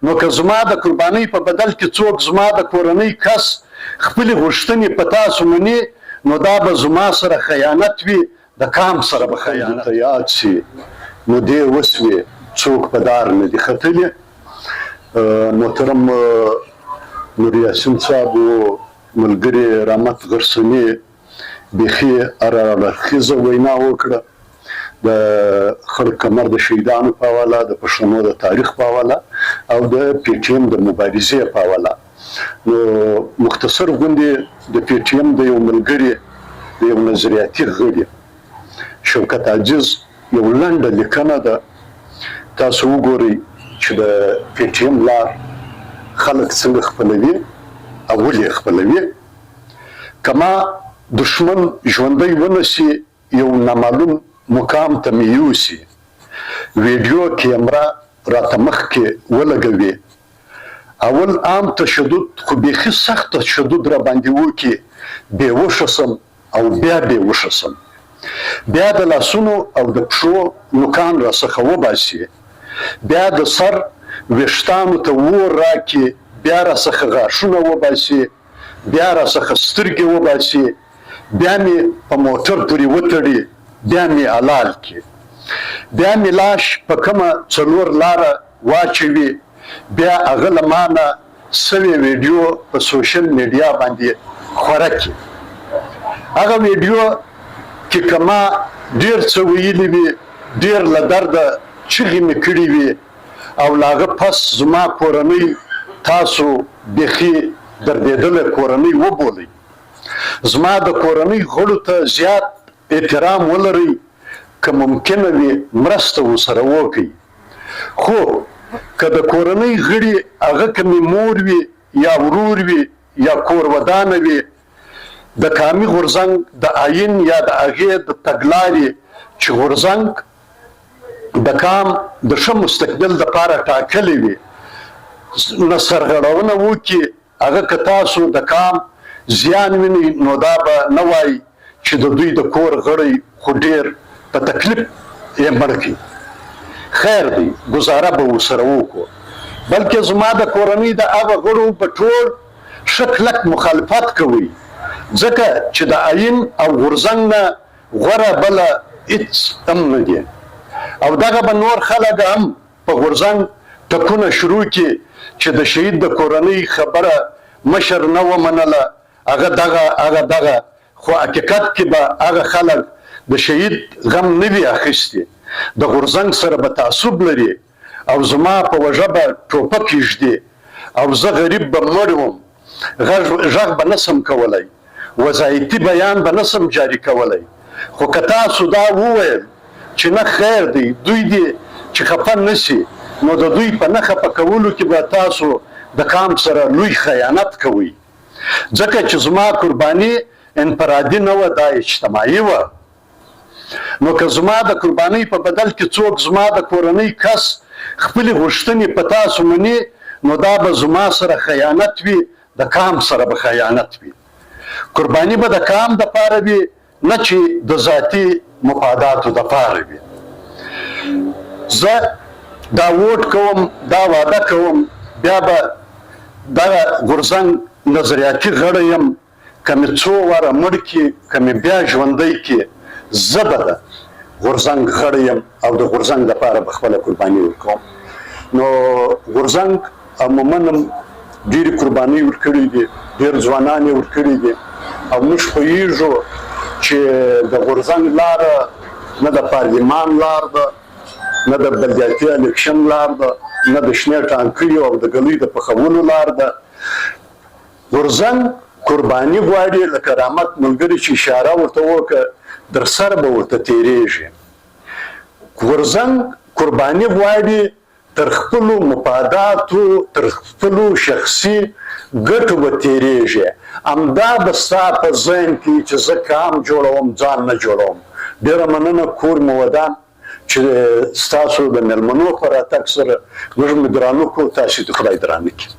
نو که زما د قربانۍ په بدل کې څوک زما د کورنۍ کس خپلې غوښتنې په تاسو مني، نو دا به زما سره خیانت وي، د کام سره به خیانت. ته یاد شي نو دې وسوې څوک په دار نه دي ختلي. محترم نور یاسین صاحب او ملګري رحمت غرسني بیخي هر اړخیزه وینا وکړه، د خړ کمر د شهیدانو په حواله، د پښتنو د تاریخ په حواله او د پي ټي ایم د مبارزې په حواله. نو مختصر غوندې د پي ټي ایم د یو ملګري، د یو نظریاتي غړي شوکت عاجز یو لنډه لیکنه ده، تاسو وګورئ چې د پي ټي ایم لار خلک څنګه خپلوي او ولې یې خپلوي. که ما دښمن ژوندی ونسي یو نامعلوم مقام ته مې یوسي، ویډیو کیمره راته مخکې ولګوي، اول عام تشدد خو بیخي سخت تشدد راباندې وکړي، بې هوښه شم او بیا بې هوښه شم، بیا د لاسونو او د پښو نوکان راڅخه وباسي، بیا د سر ویښتانو ته اور راکړي، بیا راڅخه غاښونه وباسي، بیا راڅخه سترګې وباسي، بیا مې په موټر پورې وتړي، بیا مې حلال کړي، بیا مې لاش په کومه څلور لاره واچوي، بیا هغه له ما نه سوې ویډیو په سوشل میډیا باندې خوره کړي. هغه ویډیو کې که ما ډېر څه ویلي وي، ډېر له درده چغې مې کړي وي او له هغه پس زما کورنۍ تاسو بیخي دردېدلې کورنۍ وبولئ. زما د کورنۍ غړو ته زیات احترام ولرئ، که ممکنه وي مرسته ورسره وکړئ. خو که د کورنۍ غړي هغه که مې مور وي یا ورور وي یا کور ودانه وي د قامي غورځنګ د آیین یا د هغې د تګلارې چې غورځنګ د قام د ښه مستقبل دپاره ټاکلې وي نه سرغړونه وکړي، هغه که تاسو د قام زیان وینئ نو دا به نه وایئ چې د دوی د کور غړی خو ډېر په تکلیف یې مړ کړ، خیر دی ګوزاره به ورسره وکړو، بلکې زما د کورنۍ د هغه غړو به ټول ښه کلک مخالفت کوئ، ځکه چې د آیین او غورځنګ نه غوره بله هیڅ هم نه دي او دغه به نور خلک هم په غورځنګ ټکونه شروع کړي چې د شهید د کورنۍ خبره مشر نه ومنله هغه دغه هغه دغه، خو حقیقت کې به هغه خلک د شهید غم نه وي اخیستي، د غورځنګ سره به تعصب لري او زما په وږه به ټوپک ږدي او زه غریب به مړ وم، غږ غږ به نه سم کولی، وضاحتي بیان به نه سم جاري کولی، خو که تاسو دا وویل چې نه خیر دی دوی دې چې خفه نه شي نو د دوی په نه خفه کولو کې به تاسو د قام سره لوی خیانت کوئ، ځکه چې زما قرباني انفرادي نه وه دا اجتماعي وه. نو که زما د قربانۍ په بدل کې څوک زما د کورنۍ کس خپلې غوښتنې په تاسو مني نو دا به زما سره خیانت وي، د قام سره به خیانت وي. قرباني به د قام دپاره وي نه چې د ذاتي مفاداتو دپاره وي. زه دا ووټ کوم، دا وعده کوم، بیا به دغه غورځنګ نظریاتي غړی یم، که مې څو واره مړ کړي، که مې بیا ژوندی کړي، زه به د غورځنګ غړی یم او د غورځنګ لپاره به خپله قرباني ورکوم. نو غورځنګ عموماً هم ډېرې قربانۍ ورکړې دي، ډېر ځوانان یې ورکړي دي او موږ پوهېږو چې د غورځنګ لاره نه د پارلمان لار ده، نه د بلدیاتي الکشن لار ده، نه د شنې ټانکیو او د ګلۍ د پخولو لار ده. غورځنګ قرباني غواړي، لکه رحمت ملګري چې اشاره ورته وکړه، در سر به ورته تېرېږي. غورځنګ قرباني غواړي، تر خپلو مفاداتو، تر خپلو شخصي ګټو به تېرېږي. همدا به ستا په ذهن کې وي چې زه کام جوړوم، ځان نه جوړوم. ډېره مننه، کور مو ودان چې ستاسو د مېلمنو په راتګ سره موږ مو درانه کړو، تاسې دې خدای درانه کړي.